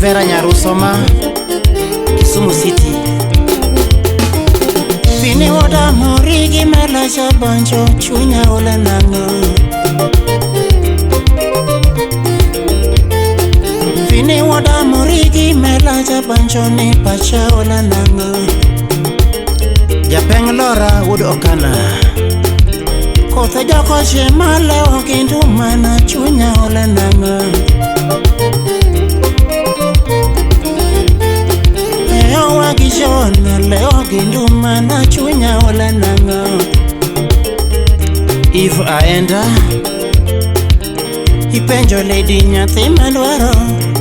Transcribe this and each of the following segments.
Vera Nyarusoma, Kisumu City. Fini woda morigi mela jabanjo chunya ole nang'o. Fini woda morigi mela jabanjo ni pacha ole nang'o. Japeng Lora wuod Okana. Kothe jokoche malewo gi nduma chunya ole nang'o. Leowa gi John lewo gi nduma na chunya ole nang'o. Eve Aenda. Ipenjo lady nyathi madwaro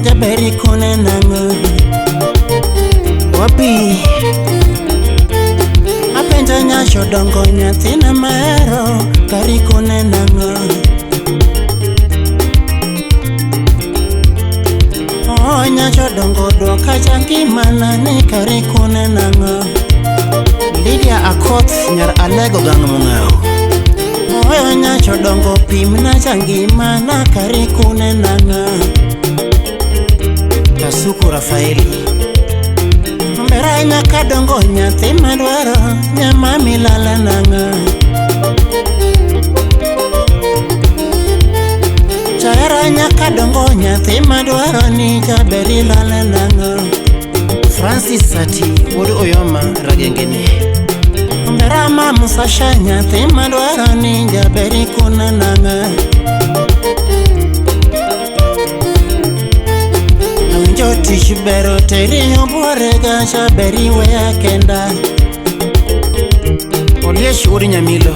jaber ikone nang'o. Wapi apenjo nyacho dongo nyathina mahero karikone nang'o. Oh nyacho dongo dwoka cha ngimana ni karikone nang'o. Lydia Akoth nyar Alego gang mong'aw. Oyo nyacho dongo pimna cha ngimana karikone nang'o. Kasuku Rafaeli. Mbera nyaka dongo nyathi madwaro nyama milala nang'o. Chahera nyaka dongo nyathi madwaro ni jaber ilala nang'o. Francis Sati wuod Oyoma Ragengene. Mbera mam Sasha nyathi madwaro ni jaber ikuna nang'o. Awinjo tich ber teri obuorega jaber iweya kenda. Oliech wuod Nyamilo.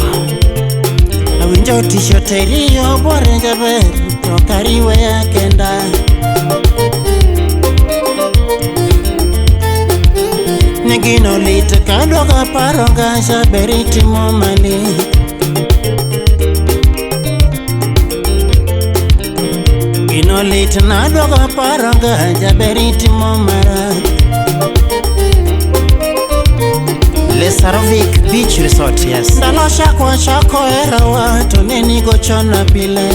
Awinjo tich teri obuore jaber to kari weya kenda. Negino lit kaduogo paroga jaber itimo mali. Gino lit naduogo paroga jaber itimo marach. Lesarovic Beach Resort, yes. Ndalo chakwa chako herowa to ne nigochona pile.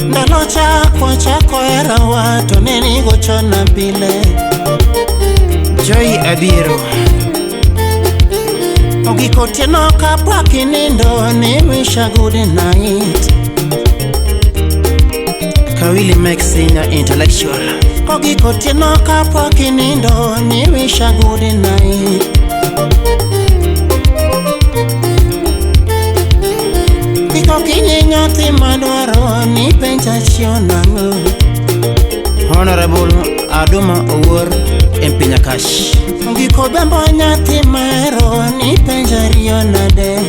Ndalo chakwa chako herowa to ne nigochona pile. Joy Abiero. Ogik otieno kapok inindo ni wish a good night. Kawili Max Senior Intellectual. Ogik otieno kapok inindo ni wish a good night. Okinyi nyathi madwaro ni penja chiew nang'o. Honorable Aduma Owuor MP Nyakash. Ogik odhiambo nyathi mahero ni penja riyo nade.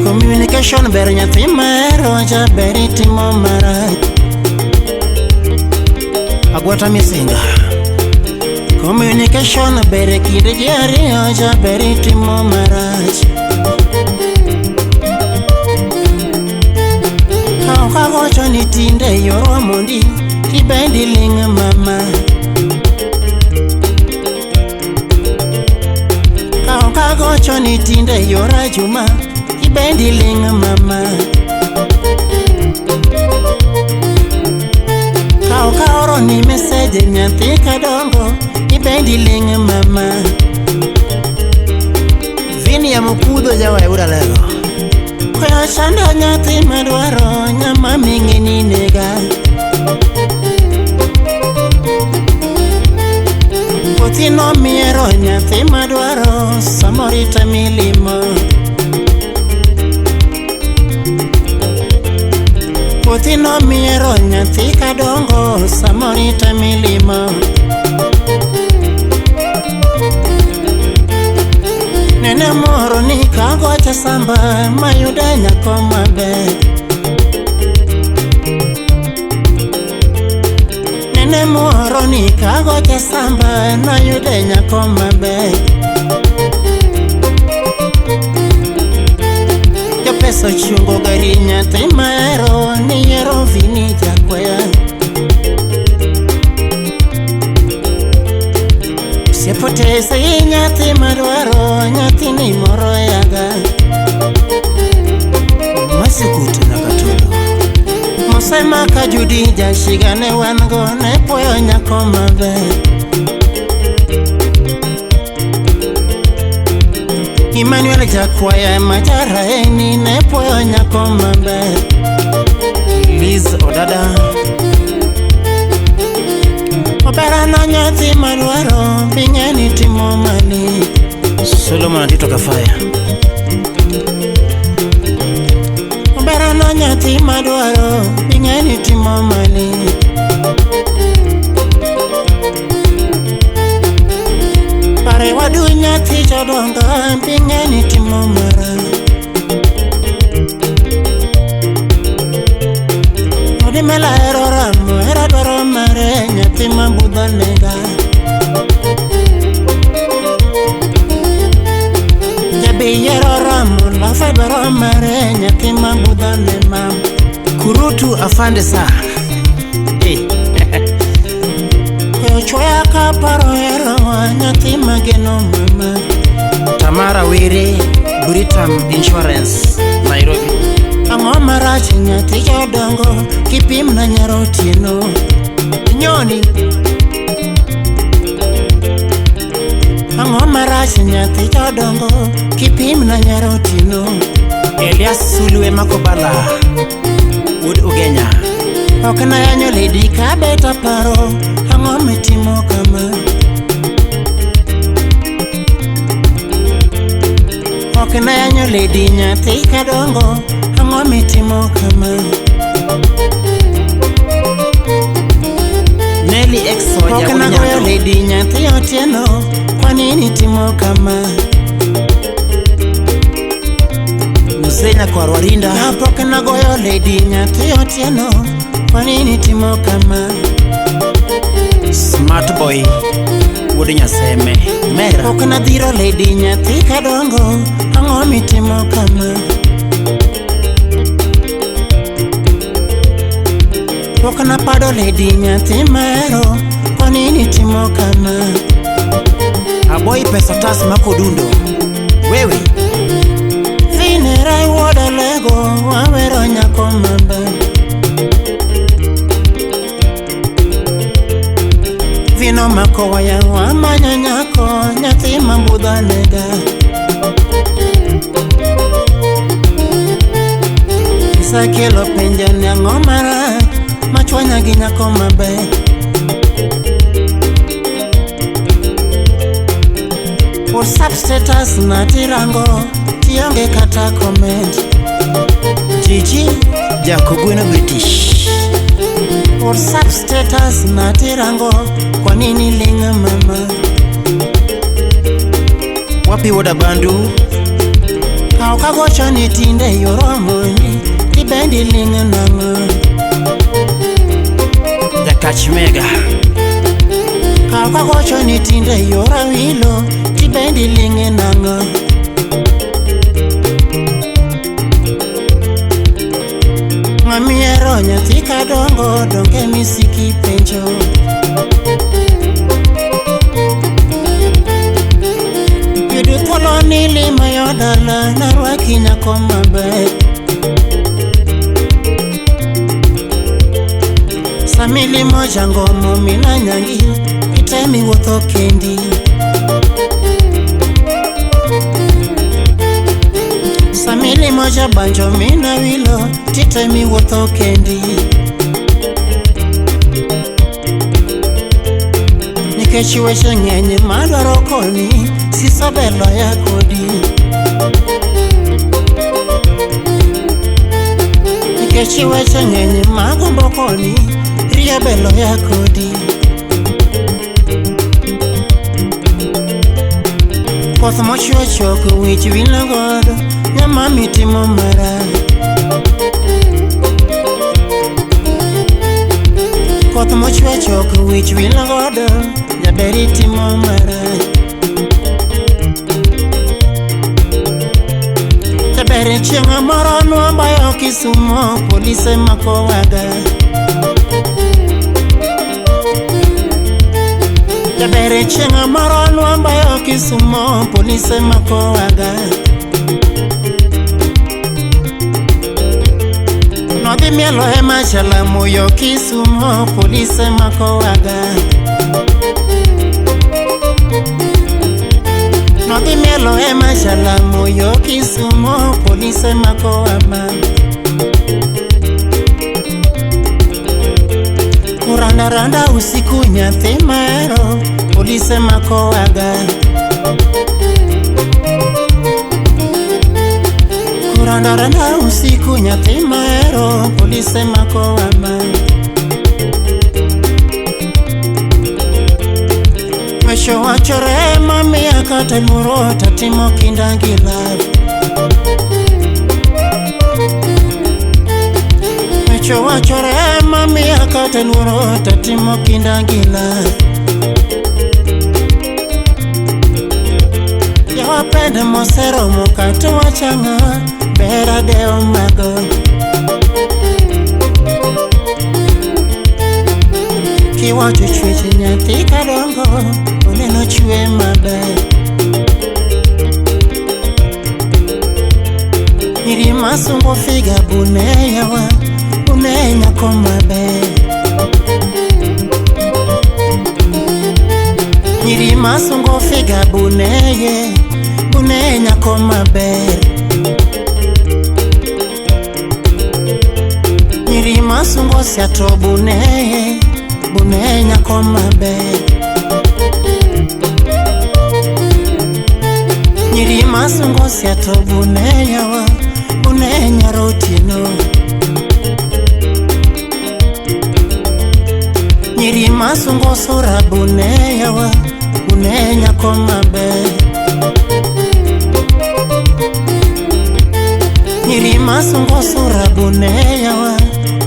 Communication ber nyathi mahero jaber itimo marach. Agwata Misinga. Communication ber e kind ji ariyo jaber itimo marach. Ka ok agocho ni tinde yorwa mondi tibendi ling' mama. Ka ok agocho ni tinde yora Juma tibendi ling' mama. Ka ok aoro ni message nyathi kadongo ibendi ling' mama. Vini ya Mukudho jawa ura lego. Koyo chando nyathi madwaro nyama ming'ini nega. Kothi nomiero nyathi madwaro samoro itamilimo. Kothi nomiero nyathi kadongo samoro itamilimo. Nene moro ni kagocha samba mayuda nyako maber. Nene moro ni kagocha samba nayude nyako maber. Jopesa ochungo gari nyathi mahero ni yiero Vini jakwaya. Osiepo tese nyathi madwaro nyathini moro yaga. Josema ka Judi jashiga ne wan go ne puoyo nyako maber. Emmanuel Jakwaya majaraeni ne puoyo nyako maber. Liz Odada Obera na nyathi madwaro bing'eni timo mali. Solomon Atito Kafaya Obera na nyathi madwaro bing'eni timo mali. Pare wadu nyathi jodongo bing'eni timo mara. Odimela hero ramo hera dwaro mare nyathi mabudho nega. Jabi hero ramo lafa dwaro mare nyathi mabudho ne mam. Kurutu afande sa. Ochoya kaparo hero wa nyathi mageno mama. Tamara Were, Britam Insurance, Nairobi. Ang'o marach nyathi jodongo kipim na nyar Otieno. Nyoni Ang'o marach nyathi jodongo kipim na nyar Otieno. Elias Sulwe Makobala, Wuod Ugenya. Ok nayanyo lady kabet aparo ang'o mitimo kama. Ok nayanyo lady nyathi kadongo ang'o mitimo kama. Nelly X Soja Ok Wuod nagoyo Nyando. lady nyathi Otieno kwa nini timo kama. Mzee Nyakwar Warinda Napok nagoyo lady nyathi Otieno kwa nini timo kama. Smart Boy Wuod Nyaseme Mera Ok nadhiro lady nyathi kadongo ang'o mitimo kama. Pok napado lady nyathi mahero kwa nini timo kama. Aboy pesa tas makodundo Wewe Vinera wuod Alego wawero nyako maber. Vino mako waya wamanyo nyako nyathi mabudho nega. Isekelo penjo ni ang'o marach machwanya gi nyako maber. WhatsApp status na tirango tionge kata comment. Gigi Jakogweno British WhatsApp status na tirango kwa nini ling' mama. Wapi wuod Abandu Kaw kagocho ni tinde yoromoni tibendi ling' nang'o. Jakach Mega Kaw kagocho ni tinde yora wilo tibendi ling' nang'o. Ng'amihero nyathi kadongo donge misiki penjo. Yudo thuolo ni limo yo dala narwaki nyako maber. Samilimo jangomo mina nyangi itemi wuotho kendi. Samilimo jabanjo mina wilo titemi wuotho kendi. Nikech weche ng'eny madwaro konyi siso be loya kodi. Nikech weche ng'eny magombo konyi riyo be loya kodi. Koth mochwe chok wich wil godo nyama mitimo marach. Koth mochwe chok wich wil godo jaber itimo marach. Jaber chieng' moro nwabayo Kisumo polise mako waga. Jaber chieng' moro nwabayo Kisumo polise mako waga. Nodhi mielo e machala muyo Kisumo polise makowaga. Nodhi mielo e machala muyo Kisumo polise makowama. Kuranda randa usiku nyathi mahero polise makowaga. Kuranda randa usiku nyathi mahero polise makowama. Wecho wachore mamiya kata luoro tatimo kinda gi love. Wecho wachore mamiya kata luoro tatimo kinda gi love. Jawapende moseromo kata wachang'a ber adewo mago. Kiwacho chwech nyathi kadongo oneno chwe maber. Nyiri masungo figa bune yawa bune nyako maber. Nyiri masungo figa bune ye bune nyako maber. Nyiri masungo siato bune ye bune nyako maber. Nyiri masungo siato bune yawa bune nyarotieno. Nyiri masungo sura bune yawa bune nyako maber. Nyiri masungo sura bune yawa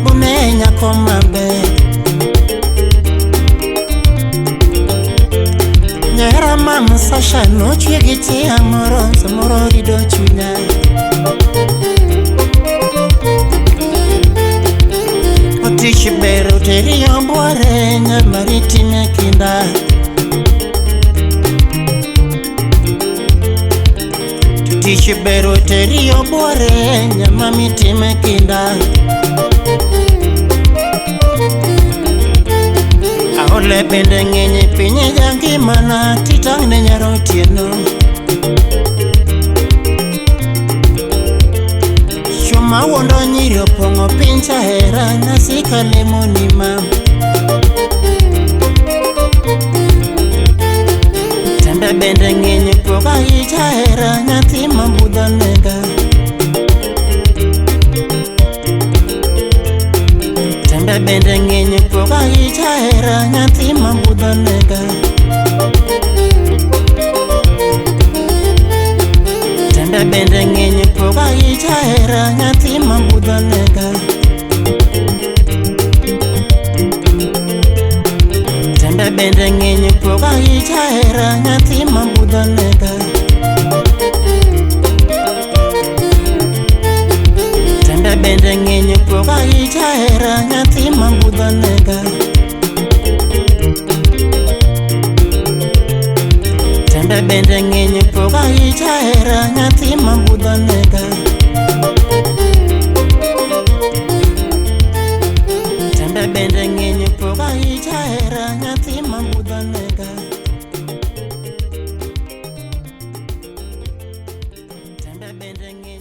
bune nyako maber. Nyera mama Sasha nochwe gi chia moro samoro rido chunya. Otich ber oteri obuore nyamari time kinda. Tich ber oteri obuore nyamami time kinda. Aole bende ng'eny e piny jangimana titang' ne nyarotieno. Chwo mawuondo nyiri opong'o piny chahera nasika lemoni ma. Tembe bende ng'eny poga gi jahera nyathi mabudho nega. Tembe bende ng'eny poga gi jahera nyathi mabudho nega. Tembe bende ng'eny poga gi jahera nyathi mabudho nega. Tembe bende ng'eny poga gi jahera nyathi mabudho nega. Tembe bende ng'eny poga gi jahera nyathi mabudho nega. Tembe bende ng'eny poga gi jahera nyathi mabudho nega. Tembe bende ng'eny poga gi jahera nyathi mabudho nega. Tembe bende ng'eny